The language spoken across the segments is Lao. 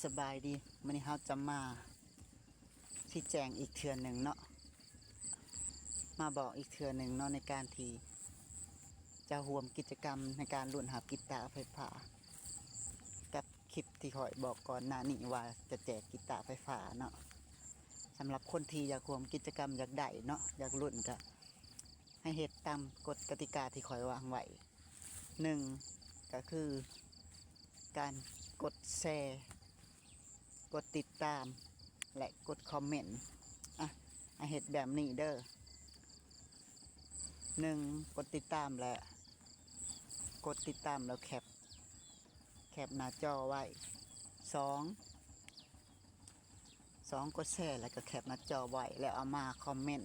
ສະບາຍດີ ມື້ນີ້ເຮົາຈະມາຊີ້ແຈງອີກເທື່ອໜຶ່ງເນາະ ມາບອກອີກເທື່ອໜຶ່ງເນາະ ໃນການທີ່ຈະຮ່ວມກິດຈະກຳໃນການລຸ້ນຮັບກີຕາໄຟຟ້າ ກັບຄລິບທີ່ຂ້ອຍບອກກ່ອນໜ້ານີ້ວ່າຈະແຈກກີຕາໄຟຟ້າເນາະ. ສຳລັບຄົນທີ່ຢາກຮ່ວມກິດຈະກຳ ຢາກໄດ້ເນາະ ຢາກລຸ້ນ ກະໃຫ້ເຮັດຕາມກົດກະຕິກາທີ່ຂ້ອຍວາງໄວ້. ໜຶ່ງ ກະຄືການກົດແຊ, ກົດຕິດຕາມ ແລະ ກົດຄອມເມັນ. ອະ ໃຫ້ເຮັດແບບນີ້ເດີ. ໜຶ່ງ ກົດຕິດຕາມ ແລະ ກົດຕິດຕາມ ແລ້ວແຄບ ແຄບໜ້າຈໍໄວ້. ສອງ ສອງ ກົດແຊ ແລ້ວກໍແຄບໜ້າຈໍໄວ້ ແລ້ວເອົາມາຄອມເມັນ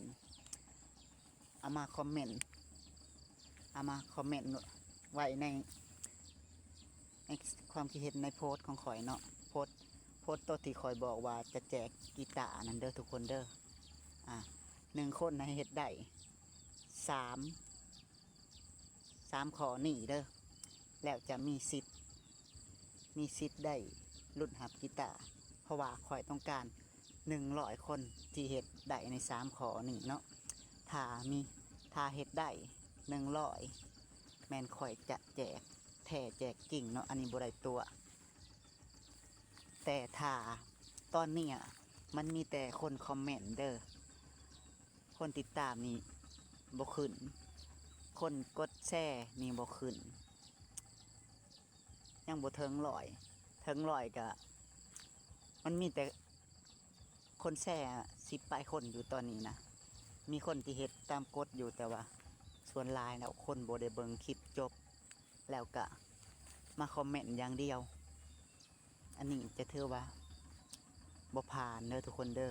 ເອົາມາຄອມເມັນ ເອົາມາຄອມເມັນໄວ້ໃນ ໃນຄວາມຄິດເຫັນໃນໂພສຂອງຂ້ອຍເນາະ ໂພສ ໂພສໂຕທີ່ຂ້ອຍບອກວ່າຈະແຈກກີຕານັ້ນເດີທຸກຄົນເດີ. ອາ ໜຶ່ງຄົນໃຫ້ເຮັດໄດ້ສາມ ສາມຂໍ້ນີ້ເດີ ແລ້ວຈະມີສິດ ມີສິດໄດ້ລຸ້ນຮັບກີຕາ ເພາະວ່າຂ້ອຍຕ້ອງການໜຶ່ງຮ້ອຍຄົນທີ່ເຮັດໄດ້ໃນສາມຂໍ້ນີ້ເນາະ. ຖ້າມີ ຖ້າເຮັດໄດ້ໜຶ່ງຮ້ອຍ ແມ່ນຂ້ອຍຈະແຈກແທ້ແຈກຈິງເນາະ ອັນນີ້ບໍ່ໄດ້ຕົວະ. ແຕ່ຖ້າຕອນນີ້ມັນມີແຕ່ຄົນຄອມເມັນເດີ ຄົນຕິດຕາມນີ້ບໍ່ຂຶ້ນ ຄົນກົດແຊນີ້ບໍ່ຂຶ້ນ ຍັງບໍ່ເຖິງຮ້ອຍ ເຖິງຮ້ອຍກະ ມັນມີແຕ່ຄົນແຊສິບປາຍຄົນຢູ່ຕອນນີ້ນະ. ມີຄົນທີ່ເຮັດຕາມກົດຢູ່ ແຕ່ວ່າສ່ວນຫຼາຍແລ້ວຄົນບໍ່ໄດ້ເບິ່ງຄລິບຈົບ ແລ້ວກະມາຄອມເມັນຢ່າງດຽວ. ອັນນີ້ຈະຖືວ່າບໍ່ຜ່ານເດີທຸກຄົນເດີ.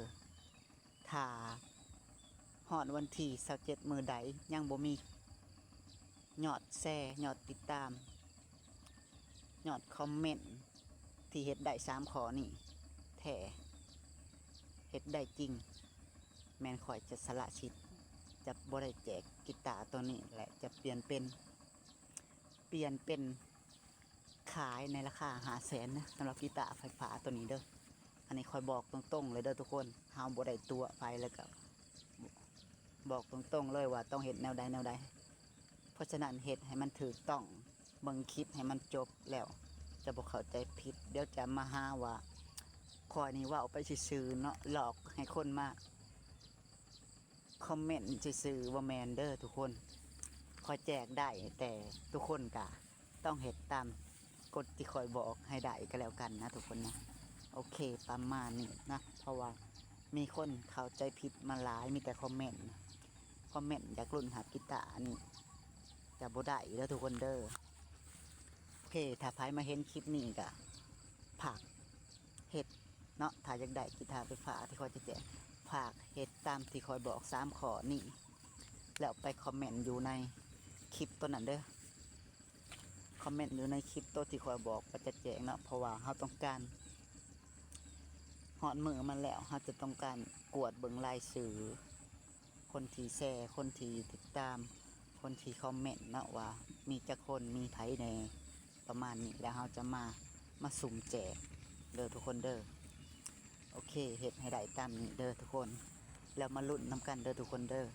ຖ້າຮອດວັນທີຊາວເຈັດມື້ໃດຍັງບໍ່ມີຍອດແຊ ຍອດຕິດຕາມ ຍອດຄອມເມັນທີ່ເຮັດໄດ້ສາມຂໍ້ນີ້ແທ້ ເຮັດໄດ້ຈິງ ແມ່ນຂ້ອຍຈະສະລະສິດ ຈະບໍ່ໄດ້ແຈກກີຕາໂຕນີ້ ແລະ ຈະປ່ຽນເປັນ ປ່ຽນເປັນ ຂາຍໃນລາຄາຫ້າແສນນະ ສຳລັບກີຕາໄຟຟ້າໂຕນີ້ເດີ. ອັນນີ້ຂ້ອຍບອກຕົງໆເລີຍເດີທຸກຄົນ ເຮົາບໍ່ໄດ້ຕົວະໃຜ ແລ້ວກໍບອກຕົງໆເລີຍວ່າຕ້ອງເຮັດແນວໃດແນວໃດ. ເພາະສະນັ້ນເຮັດໃຫ້ມັນຖືກຕ້ອງ ເບິ່ງຄລິບໃຫ້ມັນຈົບແລ້ວ ຈະບໍ່ເຂົ້າໃຈຜິດ ດຽວຈະມາຫາວ່າຂ້ອຍນີ້ເວົ້າໄປຊື່ໆເນາະ ຫຼອກໃຫ້ຄົນມາ ຄອມເມັນຊື່ໆ ບໍ່ແມ່ນເດີທຸກຄົນ. ຂ້ອຍແຈກໄດ້ ແຕ່ທຸກຄົນກະຕ້ອງເຮັດຕາມກົດທີ່ຂ້ອຍບອກໃຫ້ໄດ້ກໍແລ້ວກັນນະທຸກຄົນນະ. ໂອເຄ ປະມານນີ້ນະ ເພາະວ່າມີຄົນເຂົ້າໃຈຜິດມາຫຼາຍ ມີແຕ່ຄອມເມັນ ຄອມເມັນຢາກລຸ້ນຮັບກີຕາ ອັນນີ້ຈະບໍ່ໄດ້ເດີທຸກຄົນເດີ. ໂອເຄ ຖ້າໃຜມາເຫັນຄລິບນີ້ກະຝາກເຮັດ ເນາະ ຖ້າຢາກໄດ້ກີຕາໄຟຟ້າທີ່ຂ້ອຍຈະແຈກ ຝາກເຮັດຕາມທີ່ຂ້ອຍບອກສາມຂໍ້ນີ້ ແລ້ວໄປຄອມເມັນຢູ່ໃນຄລິບໂຕນັ້ນເດີ ຄອມເມັນຢູ່ໃນຄລິບໂຕທີ່ຂ້ອຍບອກວ່າຈະແຈກເນາະ ເພາະວ່າເຮົາຕ້ອງການ ຮອດມື້ມັນແລ້ວ ເຮົາຈະຕ້ອງການກວດເບິ່ງລາຍຊື່ ຄົນທີ່ແຊ ຄົນທີ່ຕິດຕາມ ຄົນທີ່ຄອມເມັນເນາະ ວ່າມີຈັກຄົນ ມີໃຜແດ່ ປະມານນີ້ ແລ້ວເຮົາຈະມາ ມາສຸ່ມແຈກເດີທຸກຄົນເດີ. ໂອເຄ ເຮັດໃຫ້ໄດ້ຕາມນີ້ເດີທຸກຄົນ ແລ້ວມາລຸ້ນນຳກັນເດີທຸກຄົນເດີ.